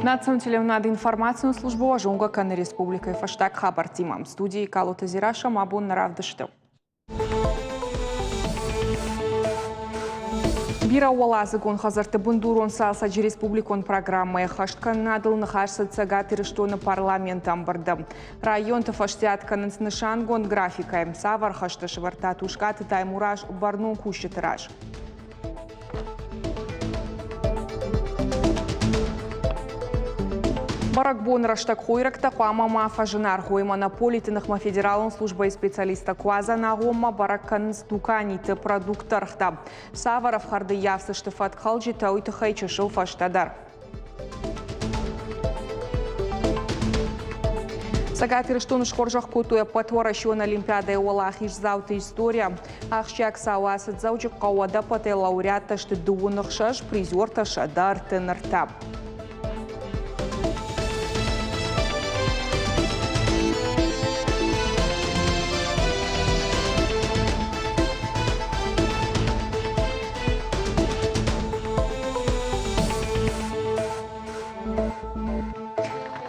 Национ телеуынады информацион службӕ уӕ зонгӕ кӕны республикӕйы фӕстаг хабӕрттимӕ. Студийы Калоты Дзерассӕ ма абон нӕ равдысты. Бирӕуӕладзыгон хӕдзӕртты бындурон цалцӕджы республикон программӕйы ӕххӕсткӕнынадыл ныхас цыд Цӕгат Ирыстоны парламенты ӕмбырды. Районты фӕстиат кӕнынц нысангонд графикӕй. Цавӕр хӕсты сӕвӕрдта Тускъаты Таймураз бӕрнон кусджыты раз? Бӕрӕгбоны рӕстӕг хойрӕгтӕ хъуамӕ ма фӕзынаргъ уой. Монополиты ныхмӕ федералон службӕйы специалисттӕ куадзӕн агъоммӕ бӕрӕг кӕнынц дуканиты продуктты ӕргътӕ. Цавӕр ӕфхӕрд ӕййафдзысты фӕткхалджытӕ, уый тыххӕй чысыл фӕстӕдӕр. Цӕгат Ирыстоны схорзӕх кодтой ӕппӕтуӕрӕсеон олимпиадӕйы уӕлахиздзауты история. Ахсджиаг цау ацыд Дзӕуджыхъӕуы, ӕдӕппӕтӕй лауреаттӕ сты 66, призертӕ 133.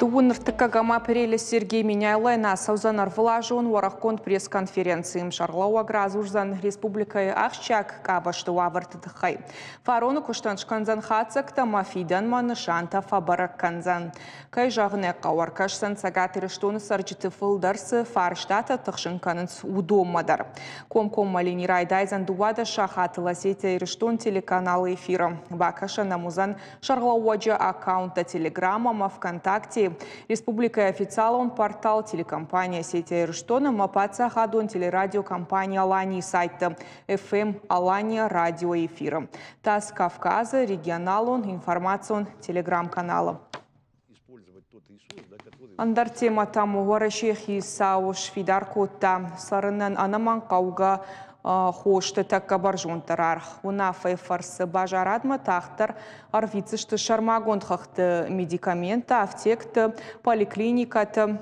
Дыууын ӕртыккӕгӕм апрелы Сергей Меняйлойӕн ацӕудзӕн ӕрвылазон уӕрӕхгонд пресс-конференци. Сӕргълӕууӕг радзурдзӕн республикӕйы ахсджиаг къабӕзты уавӕрты тыххӕй. Фароны куыстӕн скӕндзӕн хатдзӕгтӕ ӕмӕ фидӕнмӕ нысантӕ фӕбӕрӕг кӕндзӕн. Кӕй зӕгъын ӕй хъӕуы, ӕркӕсдзӕн Цӕгат Ирыстоны цӕрджыты фылдӕр цы фарстатӕ тыхсын кӕнынц, уыдонмӕ дӕр. Комкоммӕ лини райдайдзӕн 12 сахатыл Осетия-Ирыстон телеканалы эфиры. Бакӕсӕн ӕм уыдзӕн сӕргълӕууӕджы аккаунттӕ Телеграм ӕмӕ ВКонтакте, республикӕйы официалон портал телекомпани Осетия-Ирыстон ӕмӕ паддзахадон телерадиокомпани Аланийы сайтты FM Алания радиойы эфиры. ТАСС Кавказы регионалон информацион телеграм-каналы. Ӕндӕр темӕтӕм Уӕрӕсейы хицау сфидар кодта цӕрынӕн ӕнӕмӕнгхъӕугӕ хосты тӕккӕ бӕрзонддӕр аргъ. Уынаффӕйы фӕрцы базарадмӕ тагъддӕр ӕрвитдзысты сӕрмагонд хыгъдты медикаменттӕ, афтекты, поликлиникӕты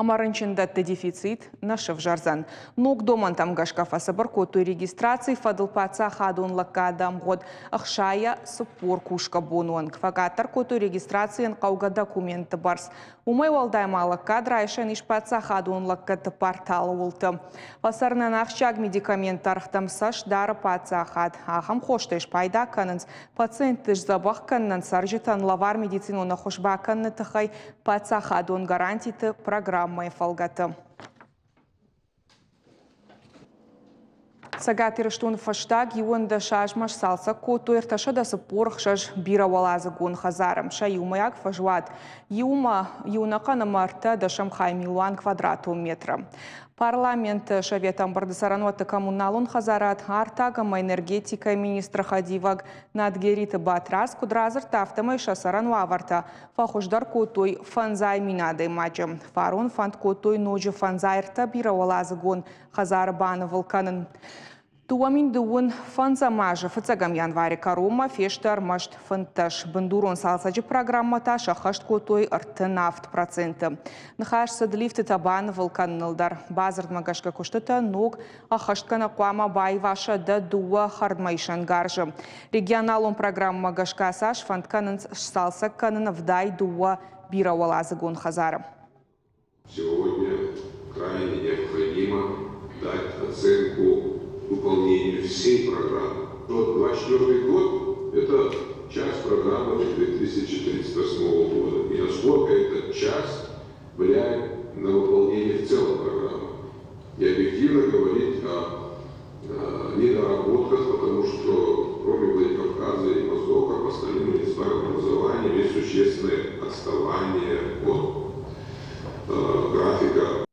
ӕмӕ рынчындӕтты дефицит нӕ сӕвзӕрдзӕн. Ног домӕнтӕм гӕсгӕ фӕцыбыр кодтой регистрацийы фӕдыл паддзахадон лӕггады ӕмгъуыд 60-40 кусгӕ боны онг. Фӕкъаддӕр кодтой регистрацийӕн хъӕугӕ документты бӕрц. Уымӕй уӕлдай ма лӕггад райсӕн ис паддзахадон лӕггӕдты порталы уылты. Фӕцӕрынӕн ахсджиаг медикаментты ӕргътӕм цӕст дары паддзахад. Ахӕм хостӕй спайда кӕнынц пациентты сдзӕбӕх кӕнынӕн цӕрджытӕн лӕвар медицинон ӕххуыс бакӕныны тыххӕй паддзахадон гарантиты программӕйы фӕлгӕты. Цӕгат Ирыстоны фӕстаг 11 азмӕ сцалцӕг кодтой 346 бирӕуӕладзыгон хӕдзары. Сӕ иумӕйаг фӕзуат иумӕ иунӕхъӕн ӕмӕ 0.3 милуан квадратон метры. Парламенты Советы ӕмбырды цӕрӕнуӕтты коммуналон хӕдзарад, артаг ӕмӕ энергетикӕйы министры хӕдивӕг Надгериты Батрадз куыд радзырдта, афтӕмӕй сӕ цӕрӕн уавӕртӕ фӕхуыздӕр кодтой 5 000 адӕймаджы. Фарон фӕнд кодтой ноджы 53 бирӕуӕладзыгон хӕдзары банывыл кӕнын. 2025 азы фыццӕгӕм январы кӕронмӕ фесты ӕрмӕст 15. Бындурон цалцӕджы программӕтӕ сӕххӕст кодтой 37%. Ныхас цыд лифтытӕ банывыл кӕныныл дӕр. Бадзырдмӕ гӕсгӕ куыстытӕ ног ӕххӕстгӕнӕг хъуамӕ баива 102 хӕрдмӕисӕн гарзы. Регионалон программӕмӕ гӕсгӕ цас фӕнд кӕнынц сцалцӕг кӕнын 72 бирӕуӕладзыгон хӕдзары. Сегодня крайне необходимо дать оценку выполнению всей программы. Вот 2024 год – это часть программы 2038 года. И насколько эта часть влияет на выполнение в целом программы. И объективно говорить о недоработках, потому что кроме Владикавказа и Моздока по остальным муниципальным образованиям есть существенное отставание от графика.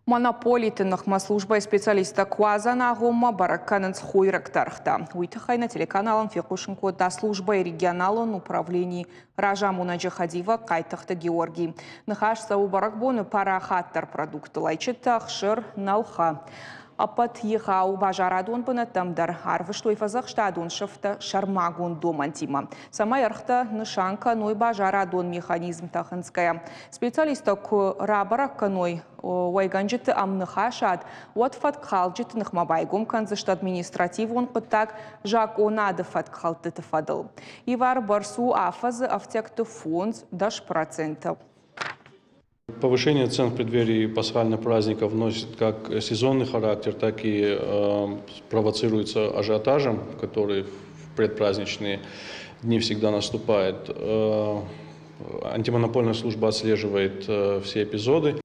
Монополиты ныхмӕ службӕйы специалисттӕ куадзӕн агъоммӕ бӕрӕг кӕнынц хойрӕгты ӕргътӕ. Уый тыххӕй нӕ телеканалӕн фехъусын кодта службӕйы регионалон управленийы разамонӕджы хӕдивӕг Хъайтыхъты Георгий. Ныхас цӕуы бӕрӕгбоны парахатдӕр продукттыл ӕйчытӕ, ӕхсыр, нӕлхӕ. Ӕппӕт егъау базарадон бынӕттӕм дӕр арвыстой фӕдзӕхстадон сыфтӕ сӕрмагонд домӕнтимӕ, цӕмӕй ӕргътӕ нысан кӕной базарадон механизмтӕ хынцгӕйӕ. Специалисттӕ куы рабӕрӕг кӕной уӕйгӕнджыты ӕмныхасад, уӕд фӕткхалджыты ныхмӕ байгом кӕндзысты административон хъуыддаг закъонады фӕткхӕлдтыты фӕдыл. Ивар бӕрц у афӕдзы ӕфтиӕгты 5-10%. Повышение цен в преддверии пасхальных праздников носит как сезонный характер, так и провоцируется ажиотажем, который в предпраздничные дни всегда наступает. Антимонопольная служба отслеживает все эпизоды.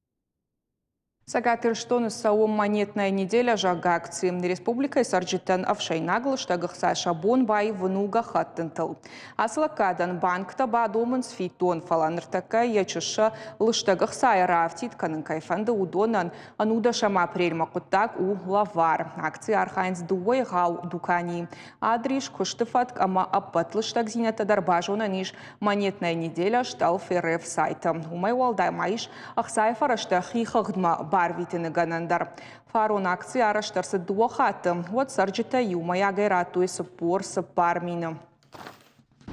Цӕгат Ирыстоны цӕуы «Монетная неделя» зӕгъгӕ акци. Республикӕйы цӕрджытӕн ӕфсӕйнаг лыстӕг ӕхца сӕ бон баивын у гӕххӕттынтыл. Ацы лӕггадӕн банктӕ бадомынц фиддон, фӕлӕ ныртӕккӕ йӕ чыссӕ лыстӕг ӕхцайӕ раафтид кӕнын кӕй фӕнды, уыдонӕн ӕнудӕсӕм апрельмӕ хъуыддаг у лӕвар. Акцийы архайынц дыууӕ егъау дуканийы. Адрис, куысты фӕтк ӕмӕ ӕппӕт лыстӕгдзинӕдтӕ дӕр базонӕн ис «Монетная неделя» стъӕлф РФ сайты. Уымӕй уӕлдай ма ис ӕхцайы фӕрӕзтӕ хи хыгъдмӕ барвитыны гӕнӕн дӕр. Фарон акци арӕзт ӕрцыд дыууӕ хатты, уӕд цӕрджытӕ иумӕйагӕй радтой 44 мины.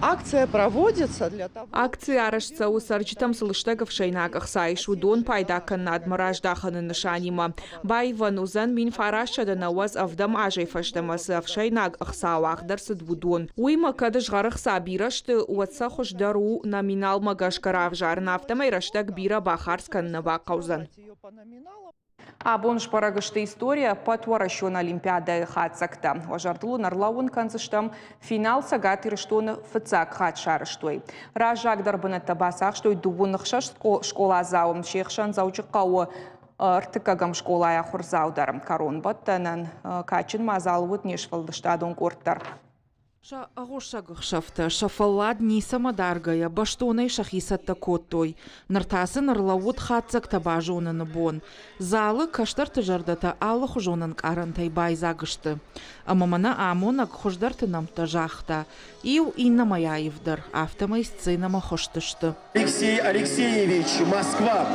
Акция проводится для того, Акци арӕзт цӕуы цӕрджытӕм цы лыстӕг ӕфсӕйнаг ӕхца ис, уыдон пайда кӕнынадмӕ раздахыны нысанимӕ. Баивӕн уыдзӕн 1997 азӕй фӕстӕмӕ цы ӕфсӕйнаг ӕхца уагъд ӕрцыд, уыдон. Уыимӕ кӕд згъӕрӕхца бирӕ сты, уӕд сӕ хуыздӕр у номиналмӕ гӕсгӕ равзарын, афтӕмӕй рӕстӕг бирӕ бахардз кӕнын нӕ бахъӕудзӕн. Абон сбӕрӕг сты историйӕ ӕппӕтуӕрӕсеон олимпиадӕйы хатдзӕгтӕ. Уӕ зӕрдыл уын ӕрлӕууын кӕндзыстӕм, финал Цӕгат Ирыстоны фыццаг хатт сарӕзтой. Раззагдӕр бынӕттӕ бацахстой 26 скъоладзауы, се хсӕн Дзӕуджыхъӕуы ӕртыккӕгӕм скъолайы ахуырдзау дӕр. Кӕронбӕттӕнӕн кадджын мадзал уыд не сфӕлдыстадон къорд дӕр. Сӕ ӕгъуыссӕг ӕхсӕвтӕ, сӕ фӕллад ницӕмӕ даргӕйӕ бӕстонӕй сӕхи цӕттӕ кодтой. Ныр та сын ӕрлӕууыд хатдзӕгтӕ базоныны бон. Залы кӕстӕрты зӕрдӕтӕ алыхуызон ӕнкъарӕнтӕй байдзаг сты. Ӕмӕ мӕнӕ амонӕг хуыздӕрты нӕмттӕ загъта. Иу иннӕмӕй аивдӕр, афтӕмӕй сценӕмӕ хызтысты. Алексей Алексеевич, Москва.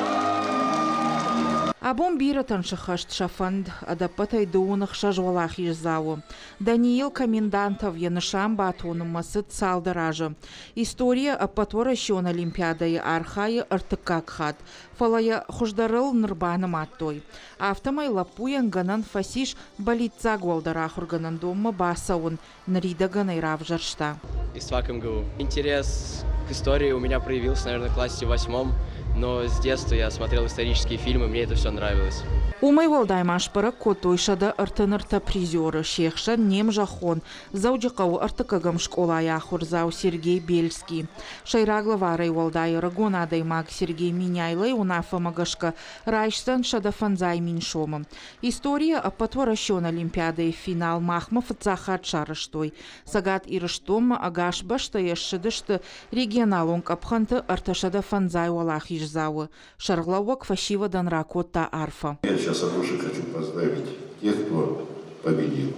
Абон бирӕтӕн сыххӕст сӕ фӕнд, ӕдӕппӕтӕй 26 уӕлахиздзауы. Даниил Комендантов йӕ нысан батонынмӕ цыд цалдӕр азы. Историйӕ ӕппӕтуӕрӕсеон олимпиадӕйы архайы ӕртыккаг хатт, фӕлӕ йӕ хуыздӕрыл ныр банымадтой. Афтӕмӕй лӕппуйӕн гӕнӕн фӕцис бӕллиццаг уӕлдӕр ахуыргӕнӕндонмӕ бацӕуын, ныридӕгӕн ӕй равзӕрста. ИСТФАК МГУ. Интерес к истории у меня проявился, наверное, в классе восьмом, но с детства я смотрел исторические фильмы, мне это все нравилось. Уымӕй уӕлдай ма сбӕрӕг кодтой 133 призеры, се хсӕн не мзӕххон, Дзӕуджыхъӕуы ӕртыккӕгӕм скъолайы ахуырдзау Сергей Бельский. Сӕйраг лӕварӕй уӕлдай ӕрыгон адӕймаг Сергей Меняйлойы уынаффӕмӕ гӕсгӕ райсдзӕн 150 000 сомы. Историйӕ ӕппӕтуӕрӕсеон олимпиадӕйы финал махмӕ фыццаг хатт сарӕзтой. Цӕгат Ирыстонмӕ ӕгас бӕстӕйӕ ссыдысты регионалон къӕпхӕнты 350 уӕлахиздзауы. Сӕргълӕууӕг фӕсивӕдӕн ракодта арфӕ. Я сейчас от души хочу поздравить тех, кто победил,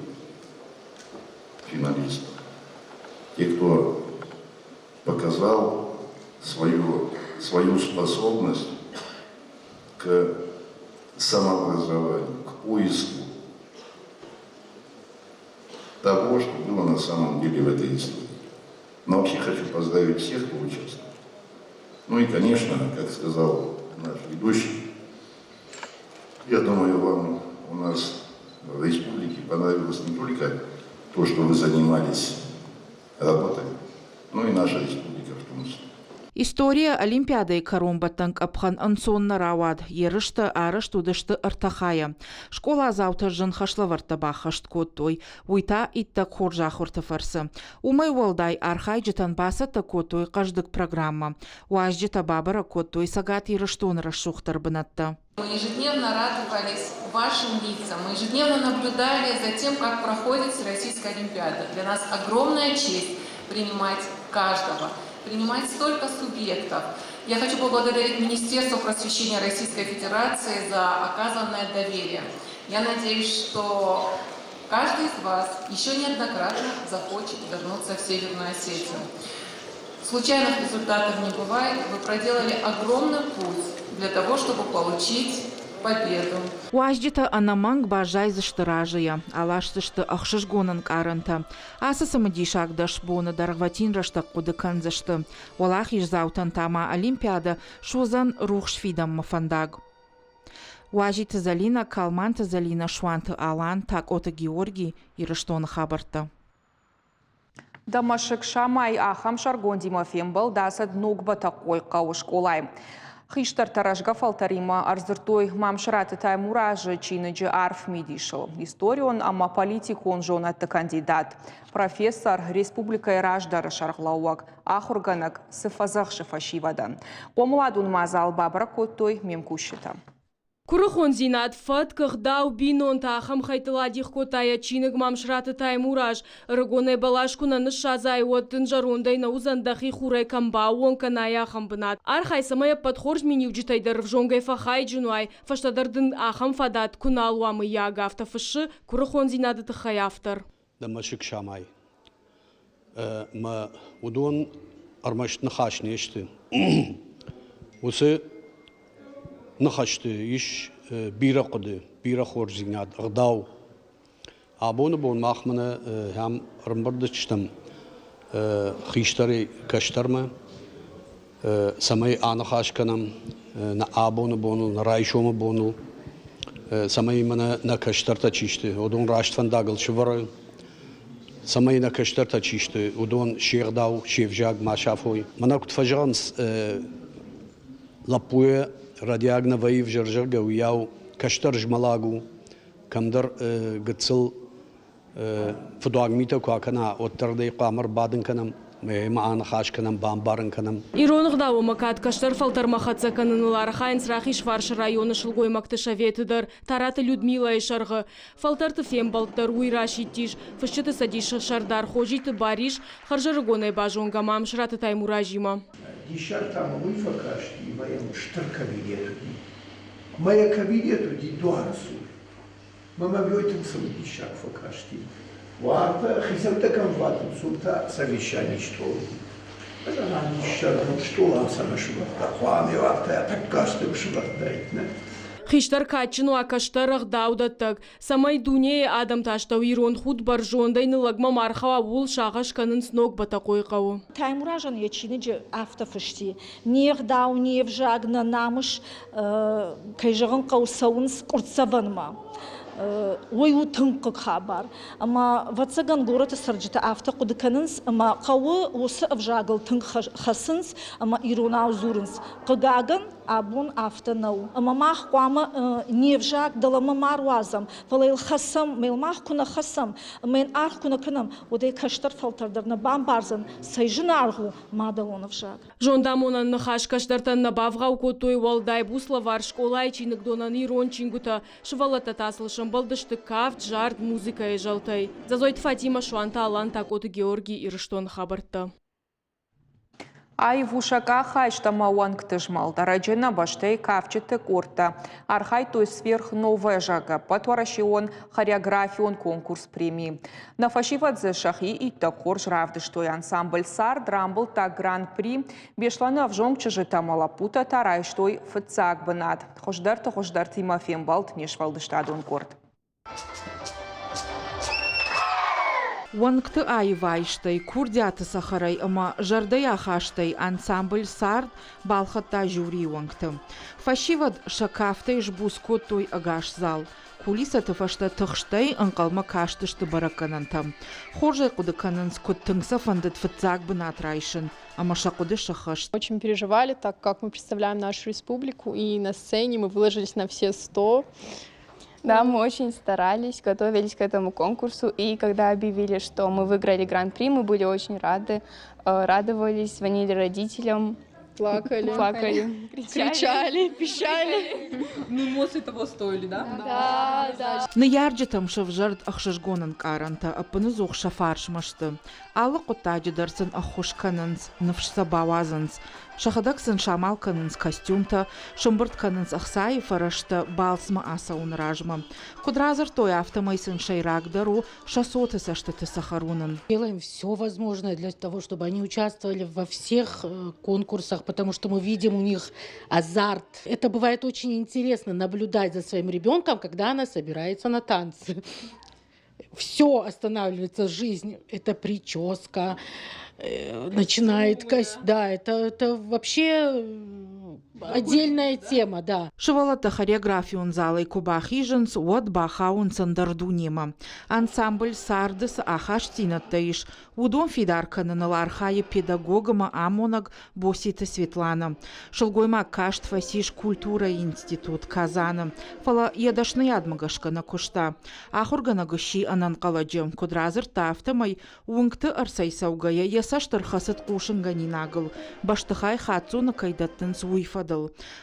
финалистов, тех, кто показал свою способность к самообразованию, к поиску того, что было на самом деле в этой истории. Но вообще хочу поздравить всех, кто участвовал. Ну и, конечно, как сказал наш ведущий, я думаю, вам у нас в республике понравилось не только то, что вы занимались работой, но и наша республика в том числе. Историйӕ олимпиадӕйы кӕронбӕттӕн къӕпхӕн ӕнцон нӕ рауад. Ерыстӕ арӕзт уыдысты ӕртӕ хайӕ. Скъоладзаутӕ зын хӕслӕвӕрдтӕ баххӕст кодтой. Уый та иттӕг хорз ахуырты фӕрцы. Уымӕй уӕлдай архайджытӕн бацӕттӕ кодтой хъӕздыг программӕ. Уазджытӕ бабӕрӕг кодтой Цӕгат Ирыстоны рӕсугъддӕр бынӕттӕ. Мы ежедневно радовались вашим лицам, мы ежедневно наблюдали за тем, как проходит Всероссийская Олимпиада. Для нас огромная честь принимать каждого, принимать столько субъектов. Я хочу поблагодарить Министерство просвещения Российской Федерации за оказанное доверие. Я надеюсь, что каждый из вас еще неоднократно захочет вернуться в Северную Осетию. Случайных результатов не бывает. Вы проделали огромный путь для того, чтобы получить победу. Уазджытӕ ӕнӕмӕнг баззайдзысты разыйӕ, аласдзысты ӕхсызгон ӕнкъарӕнтӕ. Ацы цымыдисаг дӕсбоны дӕргъвӕтин рӕстӕг хъуыды кӕндзысты. Уӕлахиздзаутӕн та ма Олимпиадӕ суыдзӕн рухс фидӕнмӕ фӕндаг. Уазиты Зӕлинӕ, Калманты Зӕлинӕ, Суанты Алан, Такъоты Георги, Ирыстоны хабӕрттӕ. Дӕ мӕсыг самай ахӕм сӕргондимӕ фембӕлд ацыд Ног Бӕтӕхъойы хъӕуы скъолайы. Хистӕртӕ рӕзгӕ фӕлтӕримӕ ӕрдзырдтой Мамсыраты Таймуразы чиныджы арф мидисыл. Историон ӕмӕ политикон зонӕдты кандидат, профессор, республикӕйы раздӕры сӕргълӕууӕг, ахуыргӕнӕг цы фӕдзӕхсы фӕсивӕдӕн. Хъомыладон мадзал бабӕрӕг кодтой ме мкусджытӕ. Куырыхондзинад, фӕтк, ӕгъдау, бинонтӕ ахӕм хӕйттыл адих кодта йӕ чиныг Мамсыраты Таймураз. Ӕрыгонӕй бӕлас куы нӕ ныссадзай, уӕд дын зӕрондӕй нӕ уыдзӕн дӕхи хурӕй кӕм баууон кӕнай, ахӕм бынат. Архай, цӕмӕй ӕппӕт хорз миниуджытӕй дӕр ӕвзонгӕй фӕхайджын уай, фӕстӕдӕр дын ахӕм фадат куы нал уа, мыййаг, афтӕ фыссы куырыхондзинады тыххӕй автор. Дӕ мӕсыг самай. Мӕ уыдон ӕрмӕст ныхас не сты. Уыцы ныхӕсты ис бирӕ хъуыды, бирӕ хорздзинад, ӕгъдау. Абоны бон мах мӕнӕ ам ӕрӕмбырд стӕм хистӕрӕй кӕстӕрмӕ, цӕмӕй аныхас кӕнӕм нӕ абоны боныл, нӕ райсомы боныл, цӕмӕй мӕнӕ нӕ кӕстӕртӕ чи сты, уыдон раст фӕндагыл сӕвӕрой, цӕмӕй нӕ кӕстӕртӕ чи сты, уыдон се гъдау, се взаг ма сафой. Мӕнӕ куыд фӕзӕгъынц, лӕппуйӕ рӕдиаг нӕ вӕййы ӕвзӕр, зӕгъгӕ, уыйау кӕстӕр змӕлӕг у, кӕмдӕр гыццыл фыдуаг митӕ куы акӕна, уӕддӕр ӕй хъуамӕ ӕрбадын кӕнӕм, ӕмӕ аныхас кӕнӕм, бамбарын кӕнӕм. Ирон ӕгъдау ӕмӕ кад кӕстӕр фӕлтӕрмӕ хӕццӕ кӕныныл архайынц Рахизфарсы районы сылгоймӕгты советы дӕр Тараты Людмилӕйы сӕргъы. Фӕлтӕрты фембӕлд дӕр уый расидтис. Фысджыты цӕдисы сӕрдар Хозиты Барис хӕрзӕрыгонӕй базонгӕ Мамсыраты Таймуразимӕ. Диссаг та мӕм уый фӕкасти, ӕмӕ йӕм стыр кабинет уыди. Ӕмӕ йӕ кабинет уыди дуары цур. Мӕ уый тынг цымыдисаг фӕкасти. Уартӕ хицӕуттӕ кӕм бадынц, уым та совещание стъол. Ӕз ӕмӕ диссаг стъол ам цӕмӕ сывӕрдта, хъуамӕ уартӕ тӕккӕ астӕу сывӕрдтаид, нӕ? Хистӕр кадджын уа, кӕстӕр ӕгъдаудӕттӕг, цӕмӕй дунейы адӕмты астӕу ирон худ бӕрзондӕй ныллӕгмӕ ма рхауа, ууыл сагъӕс кӕнынц Ног Бӕтӕхъойыхъӕуы. Таймуразӕн йӕ чиныджы афтӕ фысти: Не гъдау, не взаг, нӕ намыс кӕй зӕгъын хъӕуы, цӕуынц къуырцдзӕвӕнмӕ. Уый у тынг хъыг хабар. Ӕмӕ, ӕвӕццӕгӕн, горӕты цӕрджытӕ афтӕ хъуыды кӕнынц, ӕмӕ хъӕуы уыцы ӕвзагыл тынг хӕцынц ӕмӕ иронау дзурынц. Хъыгагӕн, абон афтӕ нӕу. Ӕмӕ мах хъуамӕ не взаг дӕлӕмӕ ма руадзӕм, фӕлӕ йыл хӕцӕм, ӕмӕ йыл мах куы нӕ хӕцӕм, ӕмӕ йын аргъ куы нӕ кӕнӕм, уӕд ӕй кӕстӕр фӕлтӕр дӕр нӕ бамбардзӕн, цӕй зынаргъ у мадӕлон ӕвзаг. Зондамонӕн ныхас кӕстӕртӕн нӕ бавгъау кодтой уӕлдай буц лӕвар скъолайы чиныгдонӕн ирон чингуытӕ. Сывӕллӕттӕ та сыл сӕмбӕлдысты кафт, зард, музыкӕйы зӕлтӕй. Дзӕдзойты Фатимӕ, Суанты Алан, Такъоты Георги, Ирыстоны хабӕрттӕ. Аив у сӕ къахайст ӕмӕ уӕнгты змӕлд. Ӕрӕджы нӕ бӕстӕйы кафджыты къордтӕ архайдтой «Сверхновая», зӕгъгӕ, ӕппӕтуӕрӕсеон хореографион конкурс премийы. Нӕ фӕсивӕд дзы сӕхи иттӕг хорз равдыстой. Ансамбль «Цард» рамбылдта гран-при. Беслӕны ӕвзонг чызджытӕ ӕмӕ лӕппутӕ та райстой фыццаг бынат. Хуыздӕрты хуыздӕртимӕ фембӕлд не сфӕлдыстадон къорд. Уӕнгты аивайстӕй, курдиаты цӕхӕрӕй ӕмӕ зӕрдӕйы ахастӕй ансамбль «Цард» балхӕдта жюрийы уӕнгты. Фӕсивӕд сӕ кафтӕй сбуц кодтой ӕгас зал. Кулисӕты фӕстӕ тыхстӕй ӕнхъӕлмӕ кастысты бӕрӕггӕнӕнтӕм. Хорз ӕй хъуыды кӕнынц, куыд тынг сӕ фӕндыд фыццаг бынат райсын ӕмӕ сӕ хъуыды сӕххӕст. Очень переживали, так как мы представляем нашу республику, и на сцене мы выложились на все 100. Да, мы очень старались, готовились к этому конкурсу, и когда объявили, что мы выиграли гран-при, мы были очень рады, радовались, звонили родителям. Плакали. Плакали. Кричали, пищали. Ну, эмоции того стоили, да? Да, да. Ныййарджытӕм сӕвзӕрд ӕхсызгон ӕнкъарӕнтӕ, ӕппыныдзух сӕ фарсмӕ сты. Алы хъуыддаджы дӕр сын ӕххуыс кӕнынц, ныфс сӕ бауадзынц. Сӕхӕдӕг сын самал кӕнынц костюмтӕ, сӕмбырд кӕнынц ӕхцайы фӕрӕзтӕ балцмӕ ацӕуыны размӕ. Куыд радзырдтой, афтӕмӕй сын сӕйрагдӕр у сӕ цоты цӕстыты цӕхӕр уынын. Делаем все возможное для того, чтобы они участвовали во всех конкурсах, потому что мы видим у них азарт. Это бывает очень интересно наблюдать за своим ребенком, когда она собирается на танцы. Все останавливается, жизнь, это прическа, начинает, да, это вообще отдельная тема, да. Сывӕллӕттӕ хореографион залӕй куы бахизынц, уӕд бахауынц ӕндӕр дунемӕ. Ансамбль царды цы ахастдзинӕдтӕ ис, уыдон фидар кӕныныл архайы педагог ӕмӕ амонӕг Боситы Светланӕ. Сылгоймаг каст фӕцис культурӕйы институт Казаны, фӕлӕ йӕ дӕсныйадмӕ гӕсгӕ нӕ куыста. Ахуыргӕнӕг сси ӕнӕнхъӕлӕджы. Куыд радзырдта, афтӕмӕй уынгты ӕрцӕйцӕугӕйӕ йӕ цӕст ӕрхӕцыд хъусынгӕнинагыл, бӕстыхай хаццоны кӕй дӕттынц, уый фӕдыл.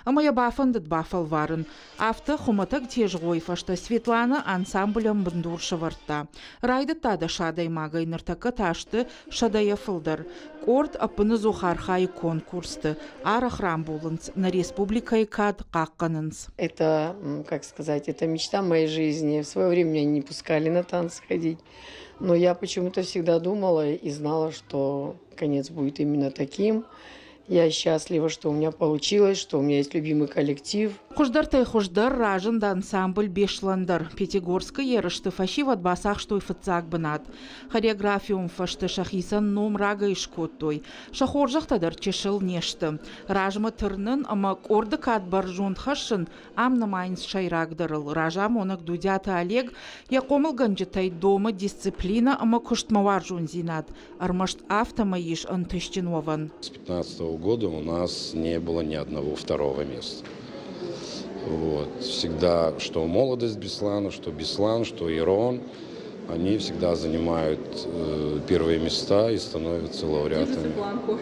Ӕмӕ йӕ бафӕндыд бафӕлварын. Афтӕ хуымӕтӕг тезгъойы фӕстӕ Светланӕ ансамблӕн бындур сӕвӕрдта. Райдыдта дӕс адӕймагӕй, ныртӕккӕ та сты сӕдӕйӕ фылдӕр. Къорд ӕппынӕдзух архайы конкурсты, арӕх рамбулынц, нӕ республикӕйы кад хъахъхъӕнынц. Это, как сказать, это мечта моей жизни. В свое время меня не пускали на танцы ходить. Но я почему-то всегда думала и знала, что конец будет именно таким. Я счастлива, что у меня получилось, что у меня есть любимый коллектив. Хуыздӕртӕй хуыздӕр разынд ансамбль Беслӕн дӕр. Пятигорскы ерысты фӕсивӕд бацахстой фыццаг бынат. Хореографион фӕзты сӕхицӕн ном рагӕй скодтой. Сӕ хорзӕхтӕ дӕр чысыл не сты. Размӕ тырнын ӕмӕ къорды кад бӕрзонд хӕссын ам нымайынц сӕйрагдӕрыл. Разамонӕг Дудиаты Олег йӕ хъомылгӕнджытӕй домы дисциплинӕ ӕмӕ куыстмӕ уарзондзинад. Ӕрмӕст афтӕмӕй ис ӕнтыстджын уӕвӕн. С 2015 года у нас не было ни одного второго места. Вот. Всегда, что молодость Беслана, что Беслан, что Ирон, они всегда занимают первые места и становятся лауреатами.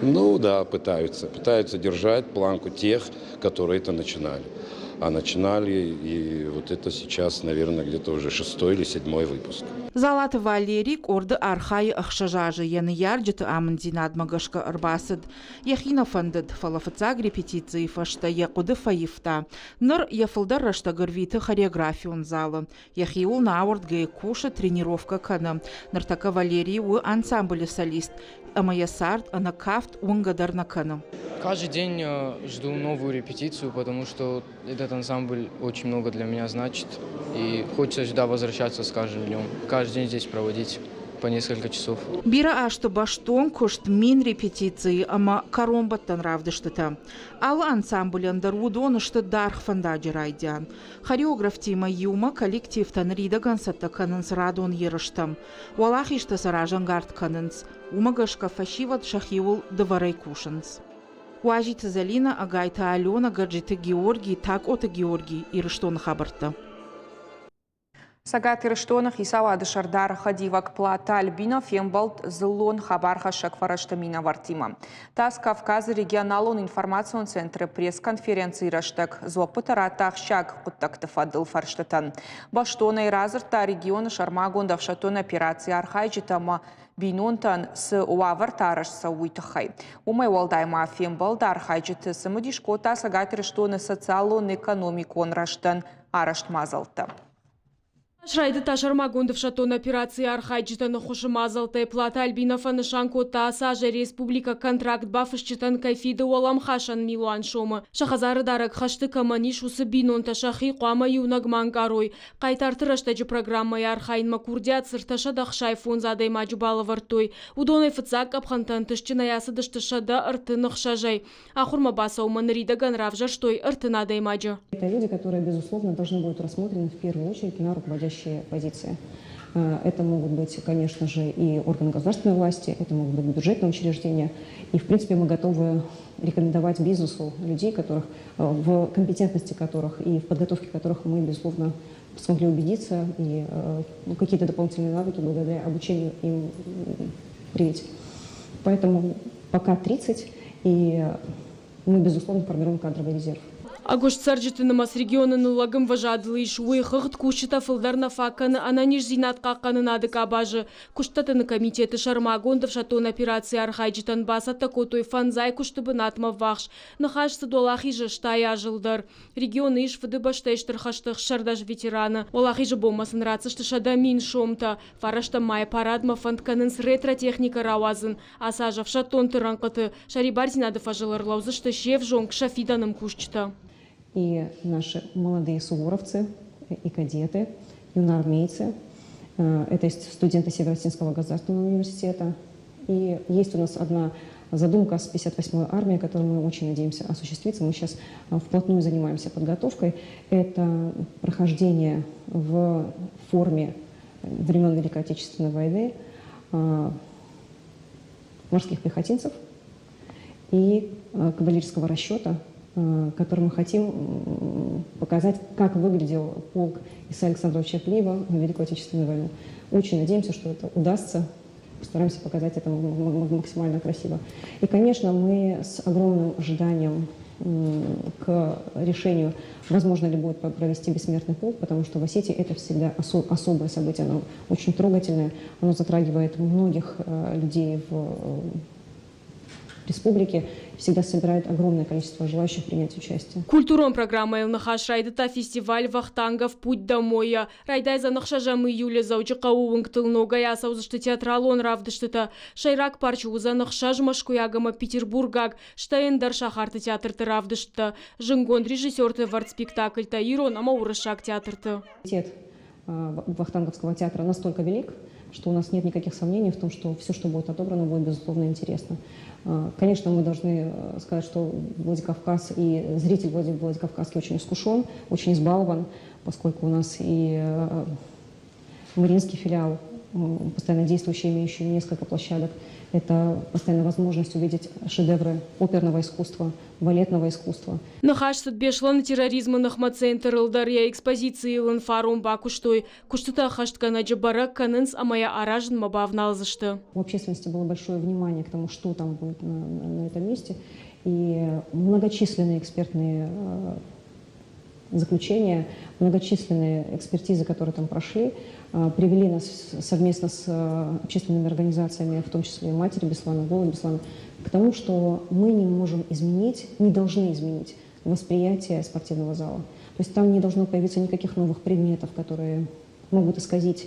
Ну да, пытаются. Пытаются держать планку тех, которые это начинали. А начинали, и вот это сейчас, наверное, где-то уже шестой или седьмой выпуск. Дзалаты Валери къорды архайы ӕхсӕз азы йӕ ныййарджыты амынддзинадмӕ гӕсгӕ ӕрбацыд. Йӕхи нӕ фӕндыд, фӕлӕ фыццаг репетицийы фӕстӕ йӕ хъуыды фӕивта. Ныр йӕ фылдӕр рӕстӕг ӕрвиты хореографион залы. Йӕхиуыл нӕ ауӕрдгӕйӕ кусы, тренировкӕ кӕны. Ныртӕккӕ Валерий у ансамблы солист ӕмӕ йӕ цард ӕнӕ кафт уынгӕ дӕр нӕ кӕны. Каждый день жду новую репетицию, потому что этот ансамбль очень много для меня значит. И хочется сюда возвращаться с каждым днем. Каждый день здесь проводить по несколько часов. Бирӕ азты бӕстон куыст мин репетицийы ӕмӕ кӕронбӕттӕн равдыстытӕ. Алы ансамблӕн дӕр уыдон сты даргъ фӕндаджы райдиан. Хореографтимӕ иумӕ коллективтӕ ныридӕгӕн цӕттӕ кӕнынц радон ерыстӕм. Уӕлахизтӕ сӕ разӕнгард кӕнынц. Уымӕ гӕсгӕ фӕсивӕд сӕхиуыл дывӕрӕй кусынц. Уазиты Зӕлинӕ, Ӕгайты Аленӕ, Гӕджиты Георгий, Такъоты Георгий, Ирыстоны хабӕрттӕ. Цӕгат Ирыстоны хицауады сӕрдары хӕдивӕг Платы Альбина фембӕлд дзыллон хабархӕссӕг фӕрӕзты минӕвӕрттимӕ. ТАСС Кавказы регионалон информацион центры пресс-конференцийы рӕстӕг дзуӕппытӕ радта ахсджиаг хъуыддӕгты фӕдыл фӕрстытӕн. Бӕстонӕй радзырдта регионы сӕрмагонд ӕфсӕддон операцийы архайджытӕ ӕмӕ бинонтӕн цы уавӕртӕ арӕзт цӕуы, уый тыххӕй. Уымӕй уӕлдай ма фембӕлды архайджыты цымыдис кодта Цӕгат Ирыстоны социалон-экономикон рӕзтӕн арӕзт мадзӕлттӕ. Райдыдта сӕрмагонд ӕфсӕддон операцийы архайджытӕн ӕххуысы мадзӕлттӕй Платы Альбина фӕнысан кодта, ацы азӕй республикӕ контракт бафысджытӕн кӕй фиды уӕлӕмхасӕн милуан сомы. Сӕ хӕдзары дарӕг хӕсты кӕмӕн ис, уыцы бинонтӕ сӕхи хъуамӕ иунӕг ма ӕнкъарой. Хъайтарты рӕстӕджы программӕйы архайынмӕ курдиат цы 365 адӕймаджы балӕвӕрдтой, уыдонӕй фыццаг къӕпхӕнтӕ ӕнтыстджынӕй ацыдысты 136-ӕй. Ахуырмӕ бацӕуынмӕ ныридӕгӕн равзӕрстой 30 адӕймаджы. Это люди, которые, безусловно, должны будут рассмотрены в первую очередь на руководящие позиции. Это могут быть, конечно же, и органы государственной власти, это могут быть бюджетные учреждения. И, в принципе, мы готовы рекомендовать бизнесу людей, которых, в компетентности которых и в подготовке которых мы, безусловно, смогли убедиться и ну, какие-то дополнительные навыки благодаря обучению им привить. Поэтому пока 30, и мы, безусловно, формируем кадровый резерв. Ӕгуыст цӕрджыты нымӕц регионы ныллӕг ӕмвӕзадыл ис, уый хыгъд кусджытӕ фылдӕр нӕ фаг кӕны ӕнӕниздзинад хъахъхъӕнынады къабазы. Куыстдӕттыны комитеты сӕрмагонд ӕфсӕддон операцийы архайджытӕн бацӕттӕ кодтой фӕндзай куысты бынатмӕ ввахс. Ныхас цыд Уӕлахизы 80 азыл дӕр. Регионы ис Фыдыбӕстӕйы Стыр хӕсты 16 ветераны. Уӕлахизы бонмӕ сын ратдзысты 100 000 сомтӕ. Фарӕстӕм майы парадмӕ фӕнд кӕнынц ретро-техникӕ рауадзын. Ацы аз ӕфсӕддонты рӕнхъыты сӕрибардзинады фӕзыл ӕрлӕудзысты се взонг, сӕ фидӕны мкусджытӕ. И наши молодые суворовцы и кадеты, юноармейцы, это студенты Северо-Осетинского государственного университета. И есть у нас одна задумка с 58-й армией, которую мы очень надеемся осуществиться. Мы сейчас вплотную занимаемся подготовкой. Это прохождение в форме времен Великой Отечественной войны морских пехотинцев и кавалерийского расчета, который мы хотим показать, как выглядел полк Исаия Александровича Плиева в Великую Отечественную войну. Очень надеемся, что это удастся. Постараемся показать это максимально красиво. И, конечно, мы с огромным ожиданием к решению, возможно ли будет провести бессмертный полк, потому что в Осетии это всегда особое событие, оно очень трогательное, оно затрагивает многих людей в республике, всегда собирает огромное количество желающих принять участие. Культурон программӕйыл ныхас райдыдта фестиваль «Вахтангов путь домой». Райдайдзӕн 6 июлы Дзӕуджыхъӕуы уынгтыл ногӕй ацӕудзысты театралон равдыстытӕ. Сӕйраг парчы уыдзӕн ӕхсӕз мӕскуыйаг ӕмӕ петербургаг, стӕй ӕндӕр сахарты театрты равдысттӕ. Зындгонд режиссерты ӕвӕрд спектакльтӕ ирон ӕмӕ уырыссаг театрты. Вахтанговского театра настолько велик, что у нас нет никаких сомнений в том, что все, что будет отобрано, будет, безусловно, интересно. Конечно, мы должны сказать, что Владикавказ и зритель Владикавказский очень искушен, очень избалован, поскольку у нас и Мариинский филиал, постоянно действующий, имеющий несколько площадок, это постоянно возможность увидеть шедевры оперного искусства, балетного искусства. Ныхас цыд Беслӕны терроризмы ныхмӕ центрыл дӕр йӕ экспозицийыл ын фарон бакуыстой. Куыстытӕ ӕххӕстгӕнӕджы бӕрӕг кӕнынц ӕмӕ йӕ аразынмӕ бавналдзысты. У общественности было большое внимание к тому, что там будет на этом месте. И многочисленные экспертные заключения, многочисленные экспертизы, которые там прошли, привели нас совместно с общественными организациями, в том числе и Матери Беслана, Голос Беслана, к тому, что мы не можем изменить, не должны изменить восприятие спортивного зала. То есть там не должно появиться никаких новых предметов, которые могут исказить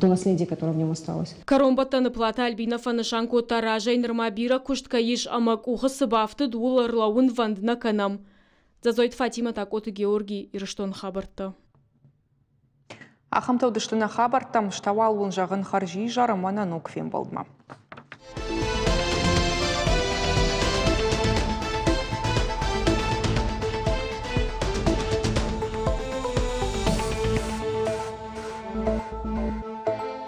то наследие, которое в нем осталось. Кӕронбӕттӕны Платы Альбина фӕнысан кодта разӕй нырма бирӕ куыст кӕй ис ӕмӕ къухы цы бафтыд, ууыл ӕрлӕууынвӕнд нӕ кӕнӕм. Дзӕдзойты Фатимӕ, Такъоты Георгий, Ирыстоны хабӕрттӕ. Ахӕмтӕ уыдысты нӕ хабӕрттӕм, стӕуал уын зӕгъын хӕрзизӕр ӕмӕ нӕ ног фембӕлдмӕ.